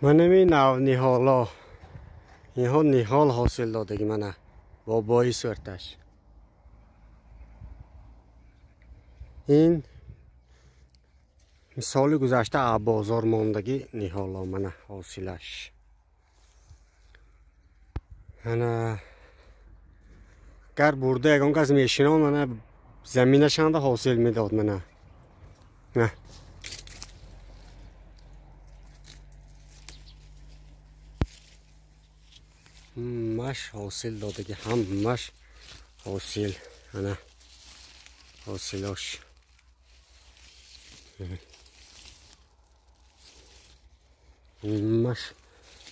Манами навниҳоло. Инҳо ниҳол ҳосил додагӣ мана. Бобои сурташ. Ин соли гузашта бозор мондагӣ ниҳоло мана ҳосилаш. Ана гар бурда ягон кас мешинон мана заминашанда ҳосил медод мана. На. Ҳамаш ҳосил додагӣ, ҳамаш ҳосил. Ана ҳосилош. Ҳамаш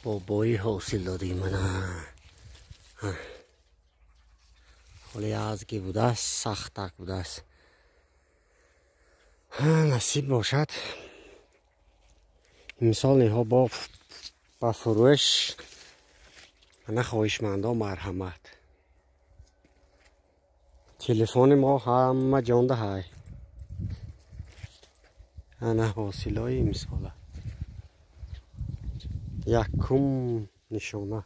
бобои ҳосил додагӣ мана. Ҳоли язги будааст, сахтак будааст. Насиб бошад. Имсол ниҳо бо ба фурӯш. Ана хоҳишмандо марҳамат. Телефони мо ҳама ҷонда ҳай. Ана ҳосилои имсола. Якум нишона.